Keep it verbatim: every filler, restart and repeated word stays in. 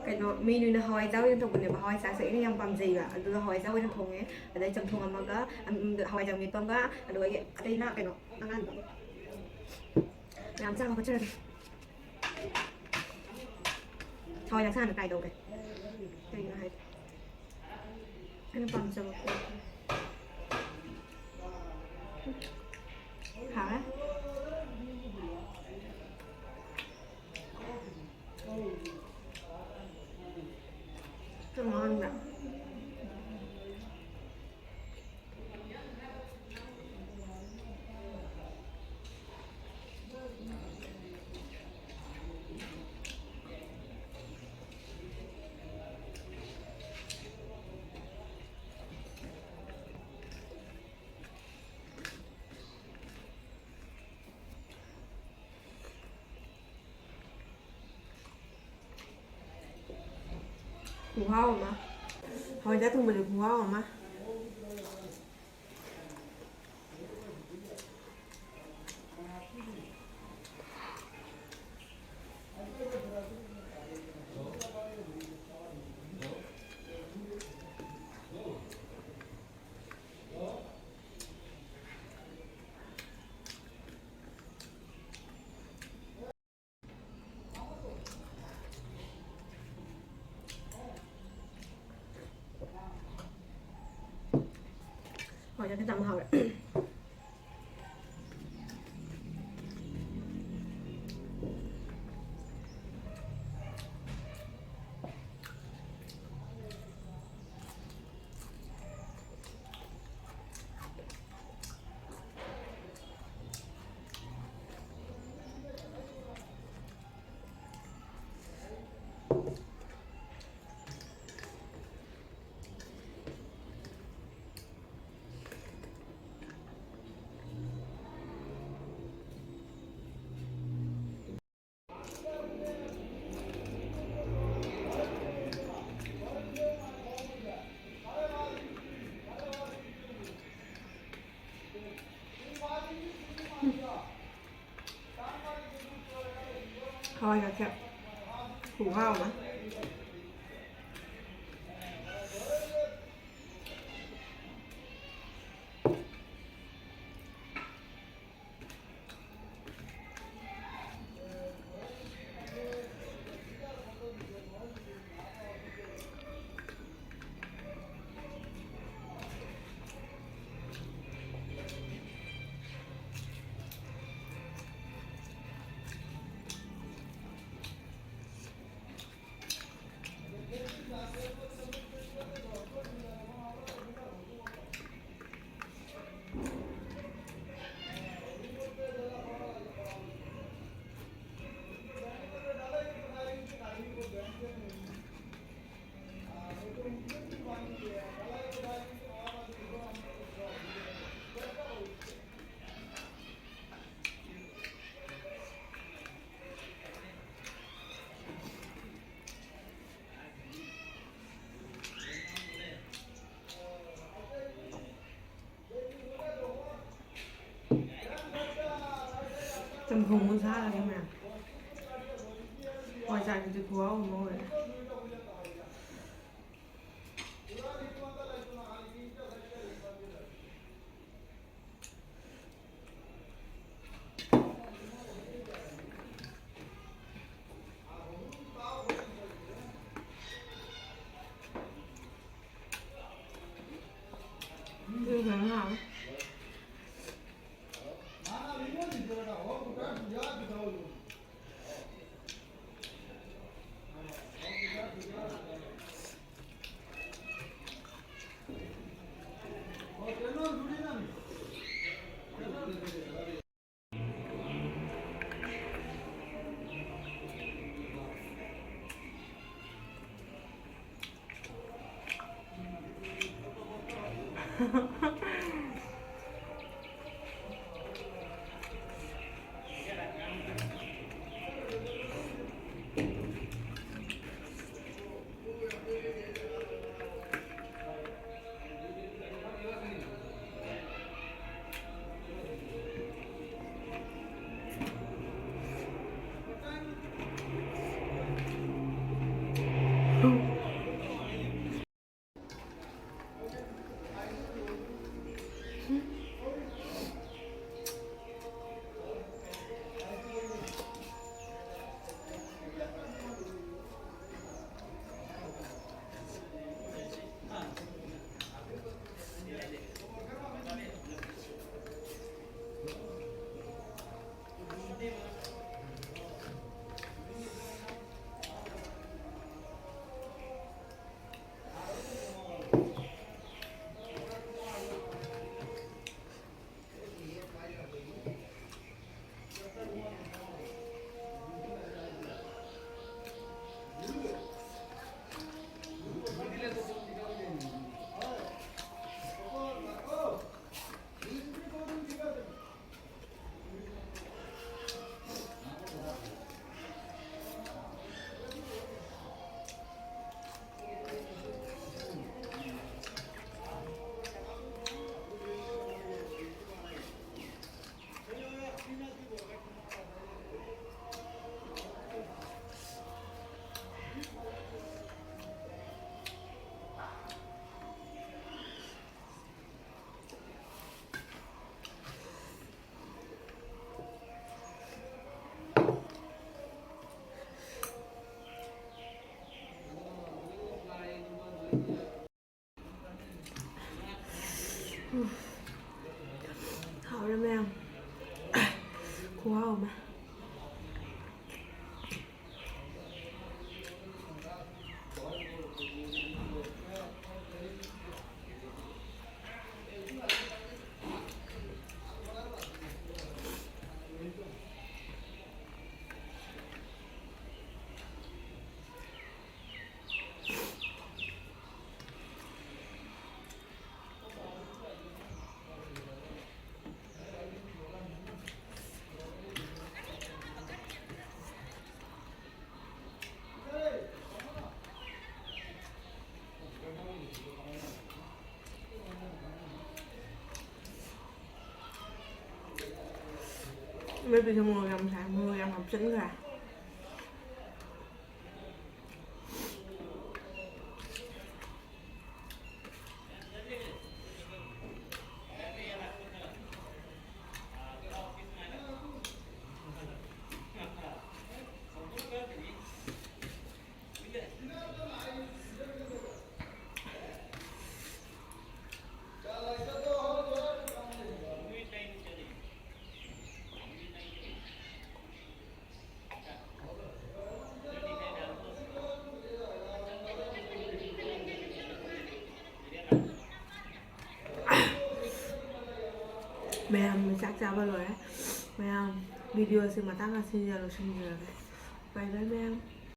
ꯀꯩꯅꯣ, ꯃꯦꯅꯨꯅ ꯍꯋꯥꯏꯖꯥꯔ ꯑꯣꯏꯅ ꯊꯣꯡꯕꯅꯦꯕ꯫ ꯍꯋꯥꯏ ꯆꯥꯛꯁꯦ ꯑꯩꯅ ꯌꯥꯝ ꯄꯥꯝꯖꯩꯕ, ꯑꯗꯨꯒ ꯍꯋꯥꯏꯖꯥꯔ ꯑꯣꯏꯅ ꯊꯣꯡꯉꯦ꯫ ꯑꯗꯩ ꯆꯝꯊꯣꯡ ꯑꯃꯒ, ꯎꯝ, ꯍꯋꯥꯏꯖꯥꯔ ꯃꯦꯠꯄ ꯑꯃꯒ, ꯑꯗꯨꯒ ꯑꯩ ꯑꯇꯩꯅ ꯀꯩꯅꯣ, ꯑꯉꯥꯟꯕ꯫ ꯃꯌꯥꯝ ꯆꯥꯕ ꯈꯣꯠꯆꯔꯒꯦ꯫ ꯍꯋꯥꯏꯖꯥꯔ ꯍꯥꯟꯅ ꯇ꯭ꯔꯥꯏ ꯇꯧꯒꯦ꯫ ꯀꯩꯒꯤꯅꯣ ꯍꯥꯏꯗꯤ ꯑꯩꯅ ꯄꯥꯝꯖꯕ ꯄꯣꯠ꯫ ꯍꯥꯎꯋꯦ꯫ ꯆꯨꯝ ꯉꯥꯡꯕ꯭ꯔꯥ? ꯈꯨꯍꯥꯎ ꯑꯃ꯫ ꯍꯋꯥꯏꯖꯥꯔ ꯊꯣꯡꯕꯁꯦ ꯈꯨꯍꯥꯎ ꯑꯃ꯫ ꯍꯣꯏ, ꯆꯥꯛ ꯈꯤꯇꯪ ꯍꯥꯎꯔꯦ꯫ ꯍꯋꯥꯏ ꯆꯥꯛꯁꯦ ꯈꯨꯍꯥꯎ ꯑꯃ꯫ ꯆꯝꯊꯣꯡ ꯑꯃ ꯆꯥꯔꯒꯦ ꯃꯌꯥꯝ꯫ ꯍꯋꯥꯏꯖꯥꯔꯒꯤꯗꯤ ꯈꯨꯍꯥꯎ ꯑꯃ ꯑꯣꯏꯔꯦ꯫ ꯍꯥꯎꯔꯦ ꯃꯌꯥꯝ꯫ ꯈꯨꯍꯥꯎ ꯑꯃ꯫ ꯕꯦꯕꯤꯁꯦ ꯃꯣꯔꯣꯛ ꯌꯥꯝ ꯁꯥꯏ, ꯃꯣꯔꯣꯛ ꯌꯥꯝ ꯍꯥꯞꯆꯤꯟꯈ꯭ꯔꯦ꯫ ꯃꯌꯥꯝ ꯆꯥꯛ ꯆꯥꯕ ꯂꯣꯏꯔꯦ꯫ ꯃꯌꯥꯝ, ꯚꯤꯗꯤꯑꯣꯁꯦ ꯃꯇꯥꯡ ꯑꯁꯤꯗ ꯂꯣꯏꯁꯤꯟꯖꯔꯒꯦ꯫ ꯕꯥꯏ ꯕꯥꯏ ꯃꯌꯥꯝ꯫